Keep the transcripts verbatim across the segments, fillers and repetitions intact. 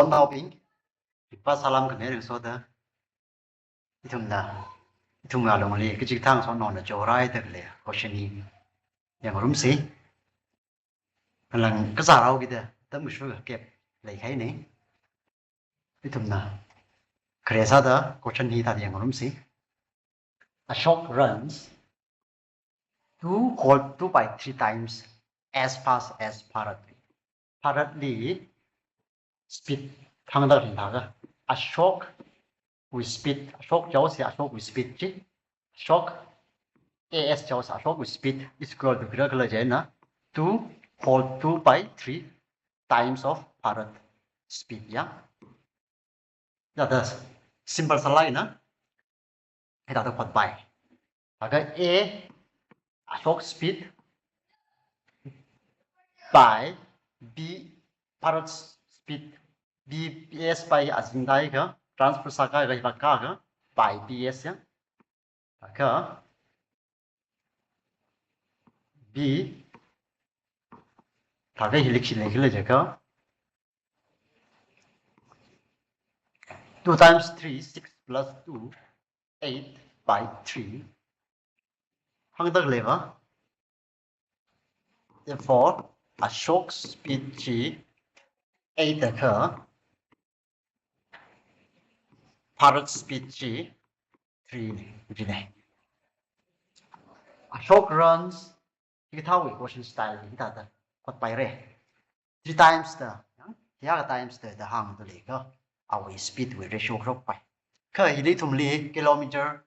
Naobing, khipā salam khanganing soda. Ithumna, ithumwui alungli kachikathā ngasotnaona chorai da khalei question hi yangngarumsa. Khalang kazārao kida, tam shu kep leikahaina. Ithumna khare sāda question hi thāda yangngarumsa. Ashok runs two whole two by three times as fast as Bharat. Bharatli speed hāngda rinda kha. Ashokwui speed, Ashok jihaosa, Ashokwui speed chi. Ashok, A S jihaosa, Ashokwui speed is equal to kira khala chieina two whole two by three times of Bharat speed, ya. That is simple sālaga ina. Hithāda khotpai. Laga A, Ashok speed by B, Bharat speed, B, B S by azingda kha, transfer sākha kha, hila kha kha, by B S ya. Laga B, laga hili khi leikhala jiakha, two times three, six plus two, eight by three. Hāngda khalei va. Therefore, Ashok speed chi eight akha, Bharat speed chi three na, three na. Ashok runs, hikathāwui question style hithāda khotpaira. Three times da, ya, hiyākha times da, da hāngda leikha, awui speedwui ratio kharokpai. Kha hili ithumli kilometer,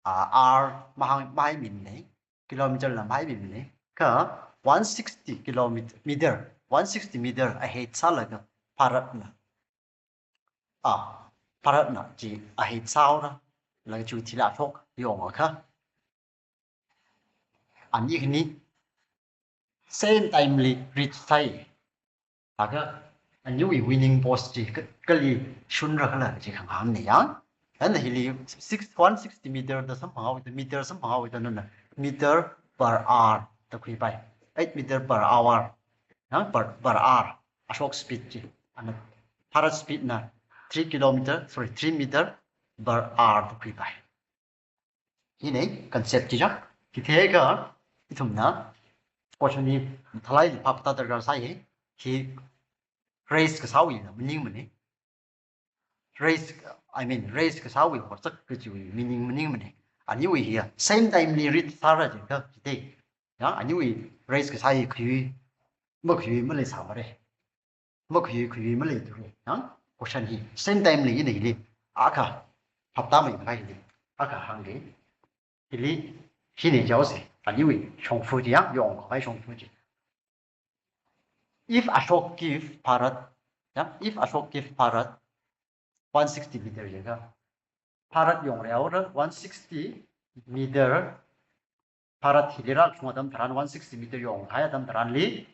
ah, hour mahāng, mahaiminei, kilometer la mahaiminei. Kha one sixty kilometer, meter, one sixty meter ahead sālaga Bharatna, ah, Bharatna chi ahead sāhaora, laga chiwui thili Ashok yong akha, ani khani same time li reach sāi. Laga aniwui winning post chi ka-, kali shunra khala chi khangahānna ya. Ana hili six, one sixty meter da samphanghaoda, meter samphanghaoda nana meter per hour da khuipai. Eight meter per hour. Ya, per, per hour. Ashok speed chi. Ana Bharat speed na three kilometer, sorry, three meter per hour da khuipai. Hina concept chi chang. Chithākha ithumna question hi mathālāk eina phap tāda rāsai hi. Hi race kasāwui na maningmana. Race, I mean, race kasāwui horzak kajiwui meaning maningmana. Aniwui hiya same time li reach sāra jiakha, chithā. Ya, aniwui race kasā hi khui, makhui maleisāmara. Makhui, khui maleithura. Ya, question hi same time li ina hili akha phap tāmeikahai hili akha hāngga. Hili, hina jihaosa, aniwui shongfa chi ya, yongkhavai shongfa chi. If Ashok give Bharat, ya, if Ashok give Bharat one sixty meter jiakha, Bharat yongrai haora one sixty meter, Bharat hili rāshung atam tharan one sixty meter yongkahai atam tharanli,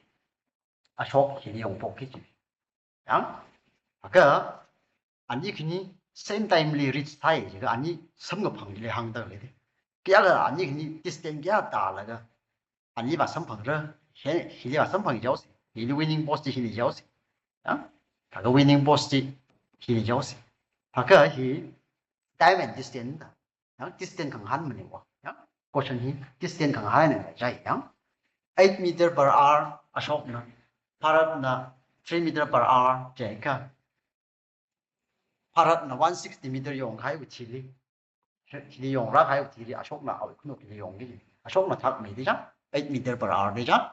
Ashok hili yongphokki kaji. Ya, laga ani khani same time li reach sāi jiakha ani samkaphang hili hāngda leida. Kayākha ani khani distance kayā tālaga ani vāsamphangra, hi, hili vāsamphang jihaosa. Hili winning post chi hina jihaosa. Ya, laga winning post chi hina jihaosa. Laga hi time and distance da. Ya, distance khangahānmana wa. Ya, question hi distance khangahānna chai ya. Eight meter per hour Ashokna, Bharatna three meter per hour jiakha, Bharatna one sixty meter yongkahaiwui thili, hili yongrākahaiwui thili, Ashokna awui khanuk hili yongki. Ashokna thakmeida chang, eight meter per hour da chang.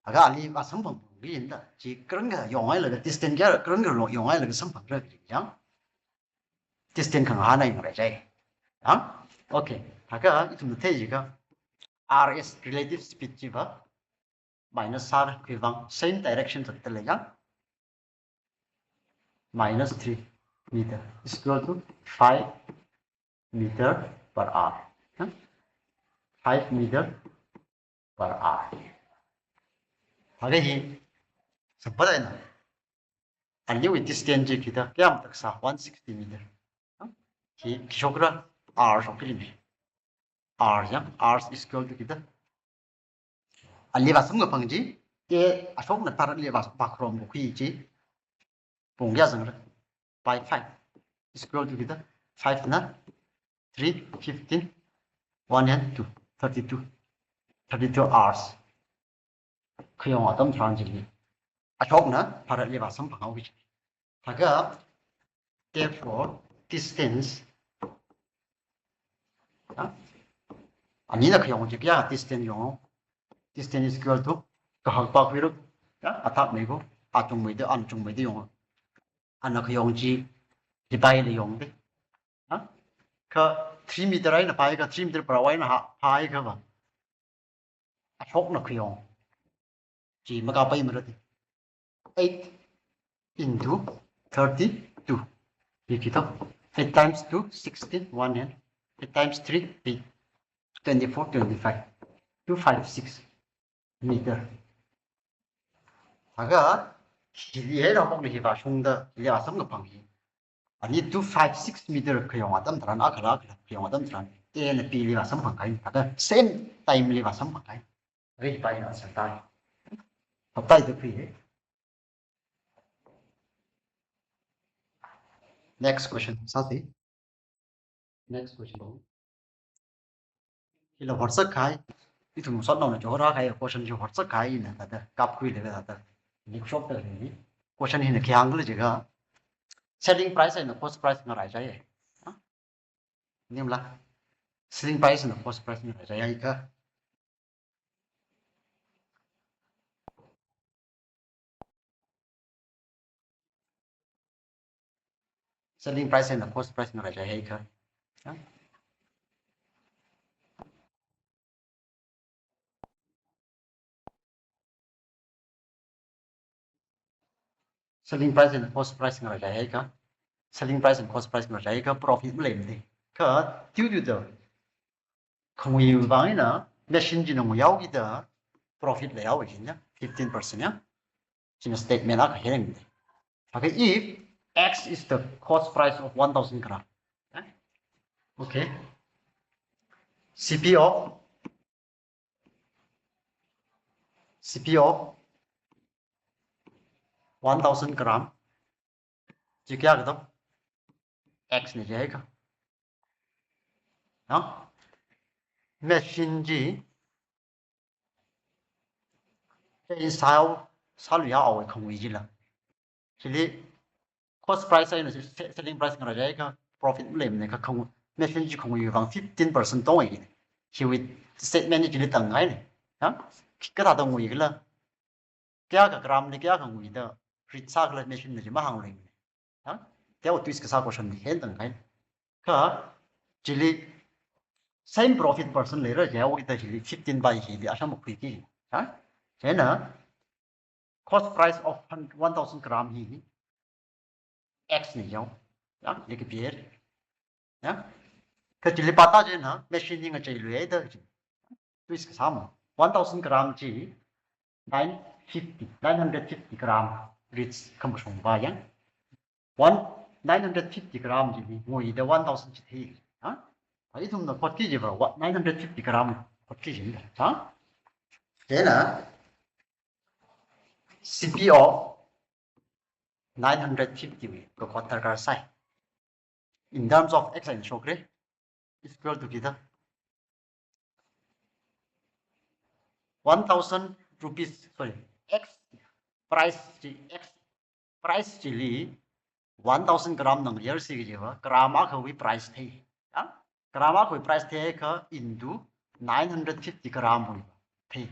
Laga ali vāsamphangki da. Chi kharing kha yonghailaga, distance kayā kharing kha lo-, yonghailaga samphangra kaji chang. Distance khangahānna yangrai chai. Ya? Okay. Laga ithumna theikahai R S relative speed chi va minus sāra, khiwuivang same direction zatda lei ya. Minus three meter is equal to five meter per hour. Ya? Five meter per hour. Laga hi, samphangda ina. Aniwui distance chi khi da, kayā mataksā, one sixty meter. Khi, khi shokra, R shokki lei. R ya, R is equal to khi da. Ali vāsamkaphang chi, A Ashokna Bharatli vā, vākharom kakhui chi. Pung kayā zangra? By five. Is equal to kida? Five na three, fifteen, one and two, thirty-two. Thirty-two hours. Khayong atam tharan chili. Ashokna pharatli vāsamphang haoki. Thākha, therefore, distance. Ha? Anina khayong chi kayā distance yong. Distance is equal to kahak pak viruk. Ya, athak mei ko. Achungmeida, ana chungmeida yong. Ana khayong chi, hipaili yongda. Ha? Kha three meter eina phāhai kha, three meter per hour eina ha, phāhai kha va. Ashokna khayong chi makāpai marati. Eight into thirty-two. Hi kito. Eight times two, sixteen, one and eight times three, eight. Twenty-four, twenty-five. Two five six meter. Thākha, hili hei rāpokli hi vāshungda, hili vāsamkaphang hi. Ani two five six meter khayong atam tharan, akhala, akhala khayong atam tharan, A na P li vāsamphang kahai. Thākha same time li vāsamphang kahai. Hipa ina answer tai. Haptai tu phi hai. Next question. Sāsi. Next question. Hila WhatsApp kahai. Ithum sot nona chora kahai question chi WhatsApp kahai ina thāda. Kapkhuilaga thāda. Workshop da ni. Question hina khi hāngkhala jiakha, selling price eina cost price ngaraichai. Ha? Nimla. Selling price eina cost price ngaraichai kha. Selling price eina cost price ngaraichai kha. Ha? Selling price and cost price ngaraichai kha. Selling price and cost price ngaraichai kha, profit maleimana. Kha, due to the khangui vang eina, machine china nguihaokida, profit leihao jin ya, fifteen percent ya. China statement akha heng. Okay, if X is the cost price of one thousand gram. Eh? Okay. C P of, C P of one thousand gram. Chi kayā kato? X na jiakha. No? Machine chi sale sāluihaowa khangui chila. Chili cost price eina se-, selling price ngaraichai kha, profit maleimana kha khangui. Machine chi khangui vang fifteen percent tongai. Hiwui statement chili tāngngaina. Ha? Kathāda nguikhala? Kayākha gram li kayākha nguida, rit sākhala machine na chi mahāngluimana. Ha? Teo twist kasā question ni hen tāngngai. Kha, chili same profit percent leira jihaokida chili fifteen by hili asham khuiki. Ha? Chieina, cost price of hun-, one thousand gram hi, X na jihao. Ya, leki pier. Ya. Kha chili pāta chieina, machine hi ngacheiluihaida chi. Twist kasā mo. One thousand gram chi, nine fifty, nine hundred fifty gram rit khamashung va yang. One, nine hundred fifty gram chi hi, nguida one thousand chi thei. Ha? Ithumna khotki jiva, wa-, nine hundred fifty gram khotki jida. Ha? Chieina, C P of nine hundred fifty wui kakhot darkar sai. In terms of X eina shokra, is equal to kida? One thousand rupees, sorry, X price chi, X price chili one thousand gram na ngayarsi kajiva, gram akhawui price thei. Ya? Gram akhawui price thei kha into nine hundred fifty gram wui thei.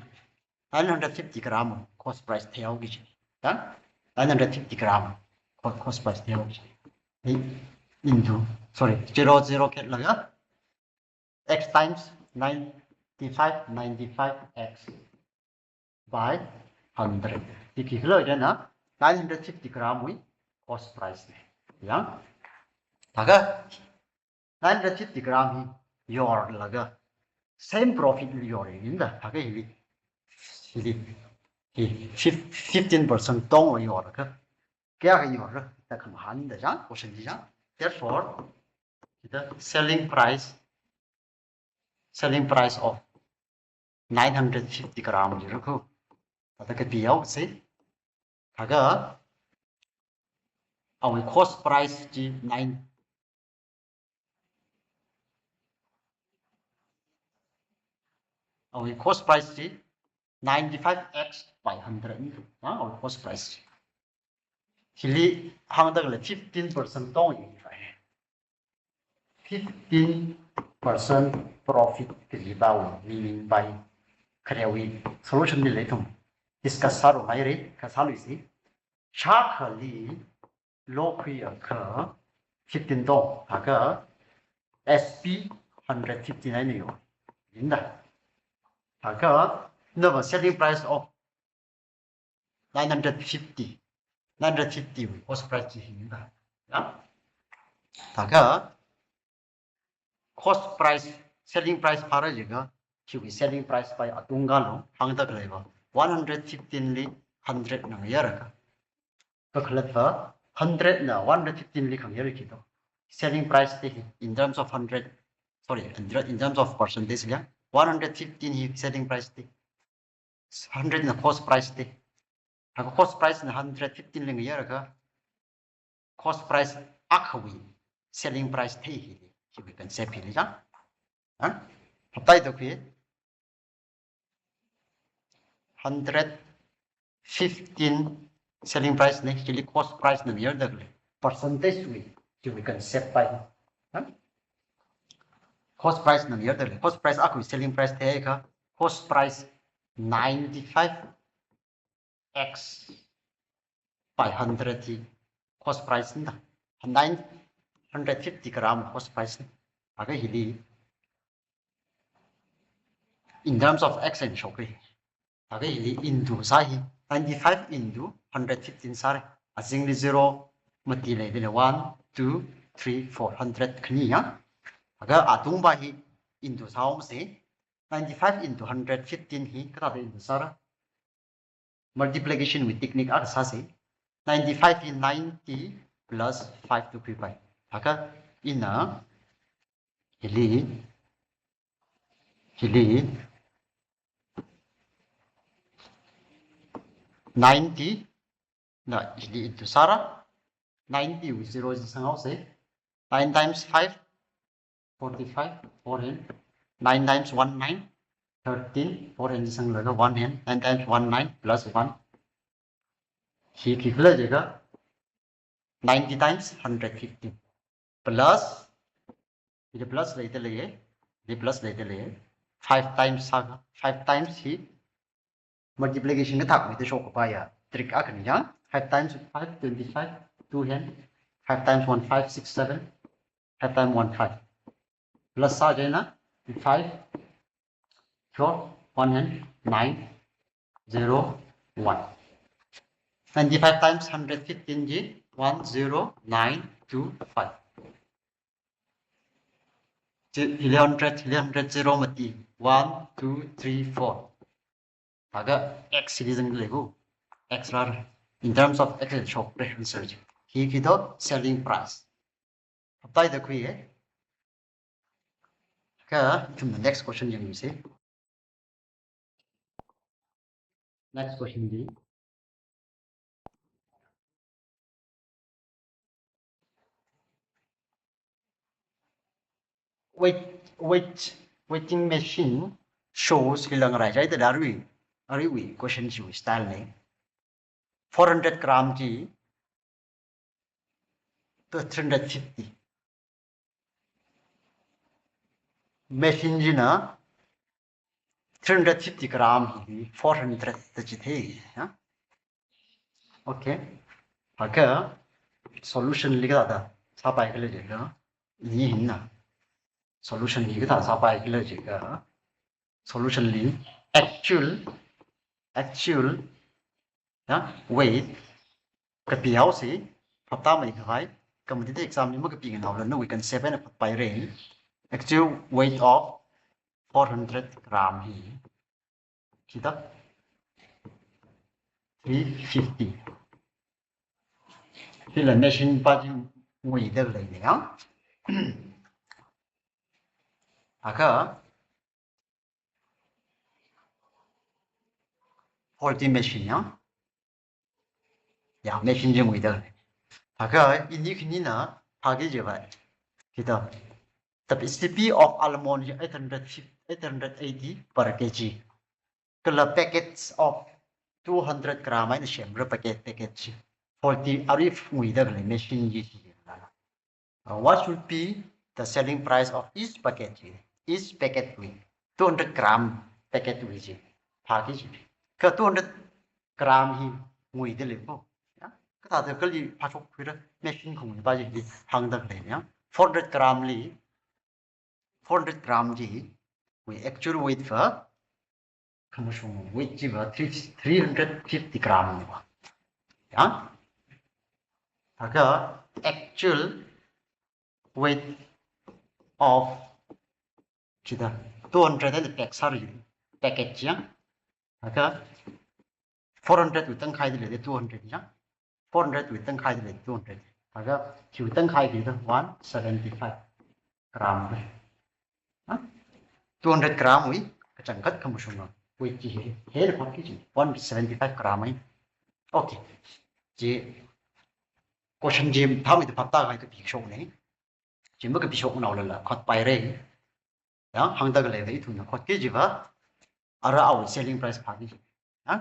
Nine hundred fifty gram wui cost price theihaoki chi. Ya? Nine hundred fifty gram co-, cost price theihaoki chi. Hi into, sorry, zero zero khetlaga X times ninety-five, ninety-five X by hundred. Hi khikhala jiakha nine hundred fifty gram wui cost price na. Ya. Thākha nine hundred fifty gram hi yorlaga same profit li yorda. Thākha hili, hili, hi fif-, fifteen percent tongla yorlaga kayākha yorra da khamahānda chang, question chi chang. Therefore, kida selling price, selling price of nine hundred fifty gram jira kho. Thāda kapihaosa. Thākha Awui cost price chi nine, awui cost price chi ninety-five x by hundred ni, ah, awui cost price chi. Hili hāngda khalei fifteen percent tong yi. Fifteen percent profit kaji pao, meaning by kharewui solution li leithum discuss sāro haire, kha sāluise. Shākhali lokhuiakha fifteen tong, thākha S P hundred fifty-nine yo. Inda. Thākha nava selling price of nine hundred fifty, nine hundred fifty wui cost price chi hi inda. Ya. Thākha cost price, selling price phāra jiakha, hiwui selling price pai atung kalo, hāngda khalei va, one hundred fifteen li hundred na ngayārakha. Kakhalatva, hundred na one hundred fifteen li khangayāra kito. Selling price te hi, in terms of hundred, sorry, in ter-, in terms of percentage li, one hundred fifteen hi selling price te. Hundred na cost price te. Thākha cost price na hundred fifteen li ngayārakha, cost price akhawui selling price te hi, hiwui concept hili chang. Ha? Phaptāida khui. Hundred fifteen selling price ne, hili cost price na ngayārda khalei. Percentage wui, hiwui concept pai. Ha? Cost price na ngayārda khalei. Cost price akhawui selling price te kha, cost price ninety-five x by hundred hi cost price na. Nine hundred fifty gram cost price na. Thākha hili, in terms of x and shokri. Thākha hili into sā hi, ninety-five into hundred fifteen sāra. Azingli zero mati leidalei, one, two, three, four, hundred khani ya. Thākha atungva hi into sāhaosa, ninety-five into hundred fifteen hi kathāda into sāra. Multiplication wui technique akha sāsa. Ninety-five hi ninety plus five to khuipai. Thākha ina hili, hili ninety na hili into sāra. Ninety wui zero chi sanghaosa. Nine times five, forty-five, four hand. Nine times one, nine, thirteen, four hand chi sanglaga one hand. Nine times one, nine plus one. Hi khikhala jiakha ninety times hundred fifteen. Plus, hili plus leidalei, hili plus leidalei. Five times sākha, five times hi multiplication kathākmeida shokkapai ya. Trick akhana ya. Five times five, twenty-five, two hand. Five times one, five, six, seven. Five times one, five. Plus sā china, five, four, one hand, nine, zero, one. Ninety-five times hundred fifteen chi, one zero nine two five. Eleven hundred, eleven hundred zero mati, one, two, three, four. Thākha x hili zangda leiya. X rāra. In terms of x, shokra answer chi. Hi khito selling price. Phaptāida khuiya. Kha ithum next question yangmisa. Next question chi. Wait, wait, weighing machine shows hi lang rai jai da arui, arui question chi style na. Four hundred gram chi to three hundred fifty. Machine china three hundred fifty gram hi four hundred da chithei, ha? Okay. Thākha solution li kathāda sāpai khala jiakha, ini hina. Solution li kathāda sāpai khala jiakha, solution li actual, actual, ya, weight kapihaosa, phaptāmeikhavai, khamatida exam li makapingainaola nawui concept eina phaptāpaira. Actual weight of four hundred gram hi, hithā, three fifty. Hila machine pa chi nguida leina ya. Thākha faulty machine ya. Ya, machine chi nguida lei. Thākha ini khanina phāki jiva. Kita. Tapi C P of almond hi eight hundred, eight hundred eighty per K G. Kala packets of two hundred gram eina semra packet, packet chi forty arif nguida khalei machine chi chi. Uh, what should be the selling price of each packet chi? Each packet wui, two hundred gram packet wui chi phāki chi. Kha two hundred gram hi nguida lei ko. Ya? Kathāda kali phāshok khuira machine khanguipa chi hāngda khalei ya. Four hundred gram li, four hundred gram chiwui actual weight va, khamashung weight chiva three, three hundred fifty gram niva. Ya? Thākha actual weight of chida two hundred and pack sari packet ya. Thākha four hundred wui tangkhai dile two hundred ya. Four hundred wui tangkhai dile two hundred. Thākha chiwui tangkhai dile one seventy-five gram. Ha? Two hundred gram wui kachangkhat khamashunga. Wui chi he, he le phāki chi. One seventy-five gram. Okay. Chi question chi thāmida phaptākahai kapishok ne. Chi makapishoknao lala khotpai re. Ya, hāngda khalei va ithumna khotki jiva, ara awui selling price phāki. Ya,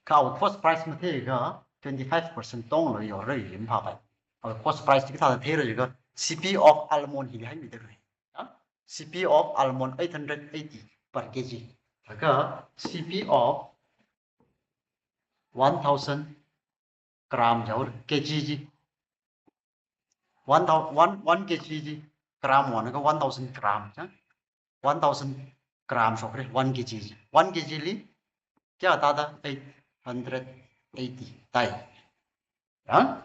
kha awui cost price matheikha twenty-five percent tonglo yorra yimphāpai. Awui cost price chi kathāda theira jiakha C P of almond hili haimida khalei. Ya, C P of almond eight hundred eighty per K G. Thākha C P of one thousand gram jaur K G chi. One thou-, one, one K G chi gram one ka one thousand gram cha. One thousand gram shokre, one K G chi. One K G li kayā tāda? Eight hundred eighty tāi. Ha?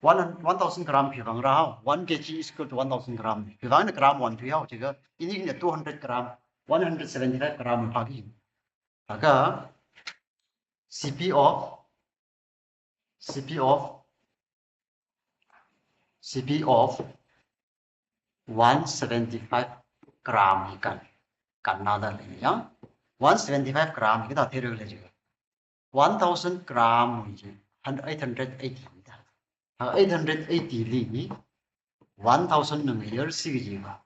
One hun-, one thousand gram phivang rāhao. One K G is equal to one thousand gram. Phivang na gram one thuihao. Chiakha ini khani two hundred gram, one hundred seventy-five gram phāki. Thākha C P of, C P of, C P of one seventy-five gram hi kan, kannada lei ya. One seventy-five gram hi kathāda theira khala jiakha, one thousand gram hi chi hun-, eight hundred eighty da. Ha, eight hundred eighty li hi one thousand na ngayarsi kajiva,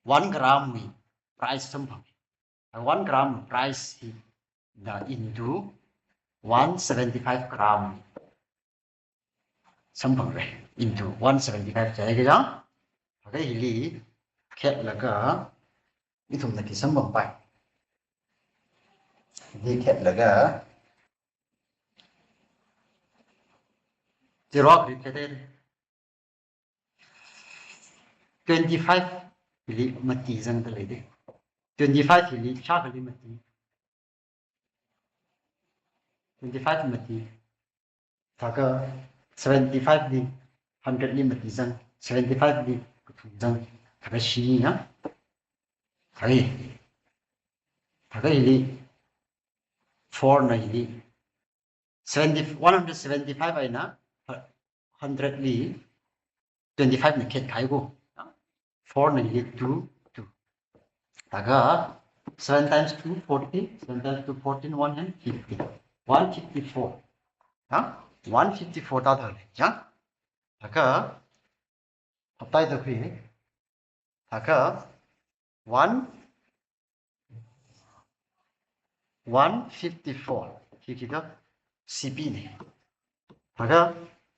one gram wui price samphang. One gram price hi da into one seventy-five gram samphangra, into one seventy-five jai kaja. Thākha hili khetlaga ithumna khi samphangpai. Hili khetlaga zero kri khete. Twenty-five hili mati zangda lei de. Twenty-five hili shākhali mati. Twenty-five mati. Thākha seventy-five li hundred li mati zang. Seventy-five li kathum zang. Thākha shini na. Hai. Thākha hili four na hili. Seventy, one hundred seventy-five eina hundred li twenty-five na khet kahai ko. Four na hili two, two. Thākha seven times two, fourteen, seven times two, fourteen, one hundred fifty. One fifty-four. Ha? One fifty-four tāda lei. Ya? Thākha, phaptāi da khui. Thākha one, one fifty-four. Hi kida C P ne. Thākha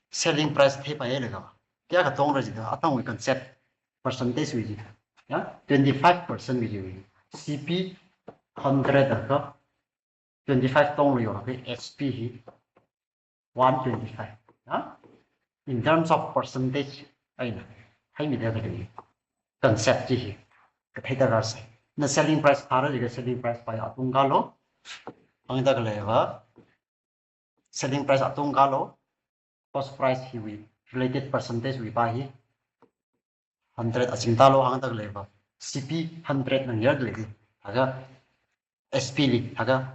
selling price theipailaga kayā katongra jiakha, athangwui concept percentage wui jiakha. Ya, twenty-five percent wui jiakha. C P hundred thākha twenty-five tonglo yorkha, H P hi one twenty-five. Ha? In terms of percentage eina haimida khalei concept chi hi kathei darkar sai. Na selling price phāra jiakha selling price pai atungkalo. Hāngda khaleiva selling price atungkalo, cost price hiwui related percentage wui pa hi hundred achingtālo hāngda khaleiva, C P hundred na ngayarda lei. Thākha H P li, thākha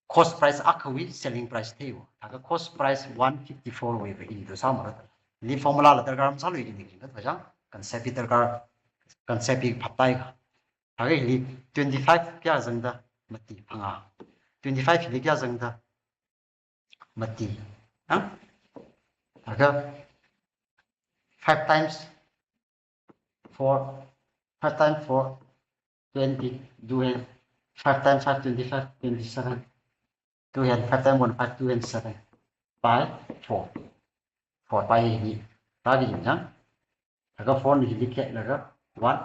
cost price akhawui selling price theiwo. Thākha cost price one fifty-four wuiva into sāmara. Hili formula la darkar masālu, ini kajang concept hi darkar, concept hi phaptāi kha. Thākha hili twenty-five kayā zangda? Mati phangā. Twenty-five hili kayā zangda? Mati. Ha? Thākha five times four, five times four, twenty, two hand, five times five, twenty-five, twenty-seven, two hand, five times one, five, two hand, seven, pi four, four pi hi, pi hi na, laga four ni hili khetlaga one,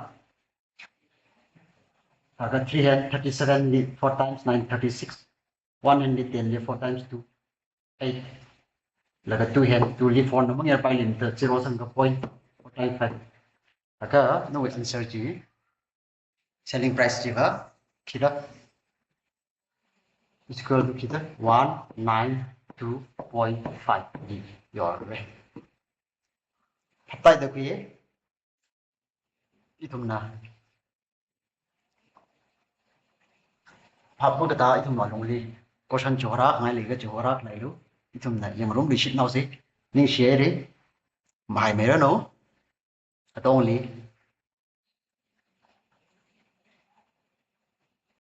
laga three hand, thirty-seven li four times nine, thirty-six, one hand li ten li four times two, eight. Laga two hand, two li four na mangya pi lim ta zero sangka point four times five. Laga no answer chi, selling price chi va khida, is equal to khida, one nine two point five D. Your way. Hatai da kuye. Ithumna phap makata ithumna lungli question chihorāngai leiakha chihorālei lu. Ithumna yangrumluishit naosi. Ningshi haira. Mahaimeiranu. Atongli